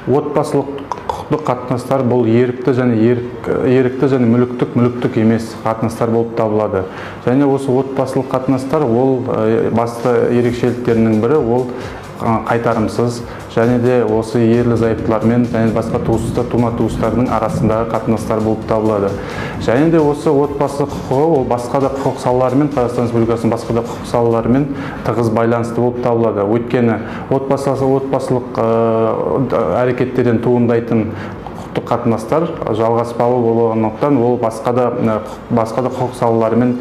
Отбасылық құқықтық қатынастар бұл ерікті және ерікті және мүліктік емес қатынастар болып табылады. Және осы отбасылық қатынастар ол басты ерекшеліктерінің бірі ол қайтарымсыз және де осы ерлі зайыптылармен және басқа туысты, тума туыстардың арасындағы қатынастар болып табылады. Және де осы отбасы құқығы ол басқа да құқық салаларымен, Қазақстан Республикасының басқа да құқық салаларымен тығыз байланысты болып табылады. Өйткені отбасылық әрекеттерден туындайтын құқықтық қатынастар жалғаспалы болғандықтан ол басқа да құқық салаларымен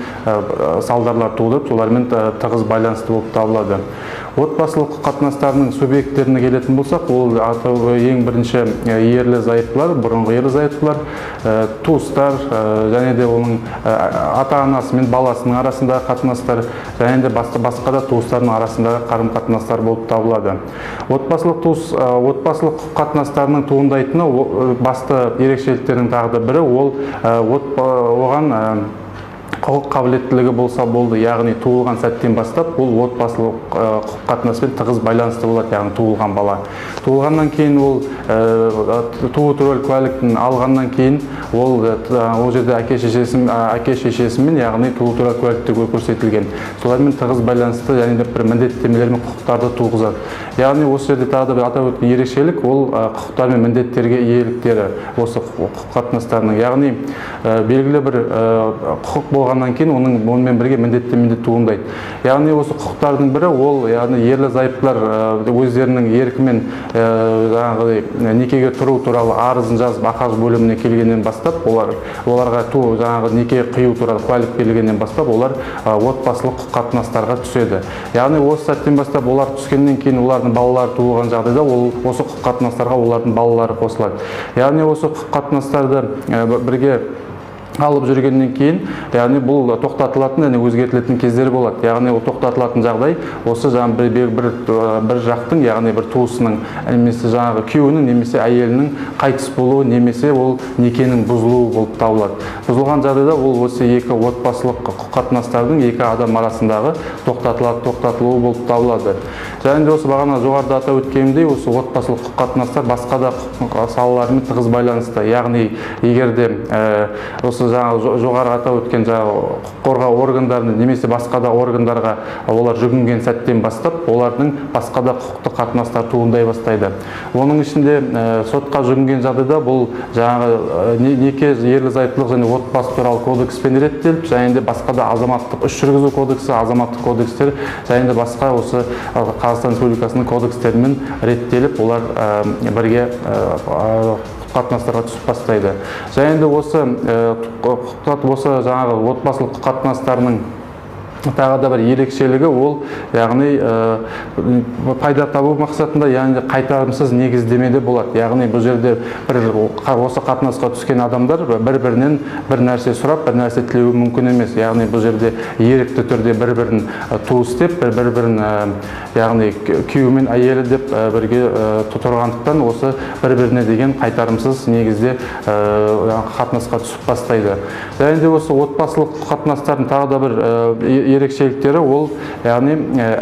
салдарлар тудырып, солармен тығыз байланысты болып табылады. Отбасылық құқық қатынастарының субъекттеріне келетін болсақ, ол ең бірінші ерлі зайыптылар, бұрынғы ерлі зайыптылар, туыстар, және де оның ата-анасы мен баласының арасындағы қатынастар, және де басқа да туыстардың арасындағы қарым-қатынастар болып табылады. Отбасылық құқық қатынастарының туындайтыны басты ерекшеліктерінің тағы да бірі ол оған құқық қабілеттілігі болса болды, яғни туылған сәттен бастап ол отбасылық құқық қатынаспен тығыз байланысты болады, яғни туылған бала. Туылғаннан кейін ол туу туралы куәліктің алғаннан кейін ол жерде әке шешесімен, яғни туу туралы куәлікте көрсетілген. Солармен тығыз байланысты және де бір міндеттемелер мен құқықтарды туғызады. Яғни осы жерде тағы да бір атап өткен ерекшелік ол құқықтар мен міндеттерге иеліктері осы құқық қатынастарының, яғни белгілі бір құқық болғаннан кейін онымен бірге міндеттеме туындайды. Яғни осы құқықтардың бірі ол, яғни ерлі зайыптылар өздерінің еркімен жаңағыдай некеге тұру туралы арызын жазып АҚЖ бөліміне келгеннен бастап, оларға жаңағы неке қию туралы куәлік берілгеннен бастап олар отбасылық құқық қатынастарға түседі. Яғни осы сәттен бастап олар түскеннен кейін олардың балалары туылған жағдайда ол осы құқық қатынастарға олардың балалары қосылады. Яғни осы құқық қатынастарды бірге алып жүргеннен кейін, яғни бұл тоқтатылатын және өзгертілетін кездер болады. Яғни ол тоқтатылатын жағдай осы жаңағы бір жақтың, яғни бір туысының, немесе жаңағы күйеуінің, немесе әйелінің қайтыс болуы, немесе ол некенің бұзылуы болып табылады. Бұзылған жағдайда ол осы екі отбасылық құқық қатынастардың екі адам арасындағы тоқтатылуы болып табылады. Және де осы бағана жоғарыда атап өткенімдей, осы отбасылық құқық қатынастар басқа да құқық салаларымен тығыз байланысты. Яғни егер де осы жаңағы жоғары атап өткен жаңағы құқық қорғау органдарына немесе басқа да органдарға олар жүгінген сәттен бастап олардың басқа да құқықтық қатынастар туындай бастайды. Оның ішінде сотқа жүгінген жағдайда бұл жаңағы неке, ерлі зайыптылық және отбасы туралы кодекспен реттеліп, және де басқа да азаматтық іс жүргізу кодексі, азаматтық кодекстер және де басқа осы Қазақстан Республикасының кодекстерімен реттеліп, олар бірге қатынастарға түсіп бастайды. Және де осы жаңағы отбасылық қатынастарының тағы да бір ерекшелігі ол, яғни пайда табу мақсатында, яғни қайтарымсыз негіздемеде болады. Яғни бұл жерде бір осы қатынасқа түскен адамдар бір-бірінен бір нәрсе сұрап, бір нәрсе тілеуі мүмкін емес. Яғни бұл жерде ерікті түрде бір-бірін туыс деп, бір-бірін, яғни күйеуі мен әйелі деп бірге тұрғандықтан осы бір-біріне деген қайтарымсыз негізде қатынасқа түсіп бастайды. Және де осы отбасылық қатынастардың тағы да бір ерекшеліктері ол, яғни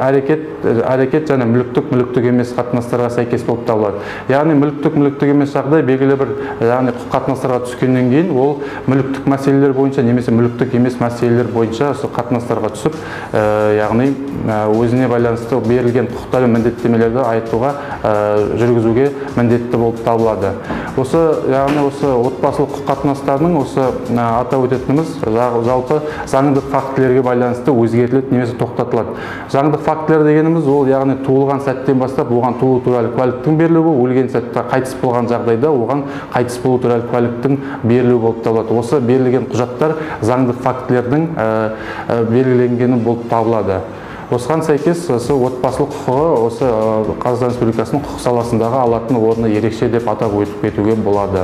әрекет және мүліктік емес қатынастарға сәйкес болып табылады. Яғни мүліктік емес жағдай белгілі бір, яғни құқық қатынастарға түскеннен кейін ол мүліктік мәселелер бойынша немесе мүліктік емес мәселелер бойынша осы қатынастарға түсіп, яғни өзіне байланысты берілген құқықтар мен міндеттемелерді айтуға, жүргізуге міндетті болып табылады. Осы, яғни осы отбасылық құқық қатынастарының осы атап өтетініміз жалпы заңдық фактілерге байланысты өзгертіледі немесе тоқтатылады. Заңдық фактілер дегеніміз ол, яғни туылған сәттен бастап оған туу туралы куәліктің берілуі, өлген сәтте қайтыс болған жағдайда оған қайтыс болу туралы куәліктің берілуі болып табылады. Осы берілген құжаттар заңдық фактілердің белгіленгені болып табылады. Осыған сәйкес осы отбасылық құқығы осы Қазақстан Республикасының құқық саласындағы алатын орны ерекше деп атап өтіп кетуге болады.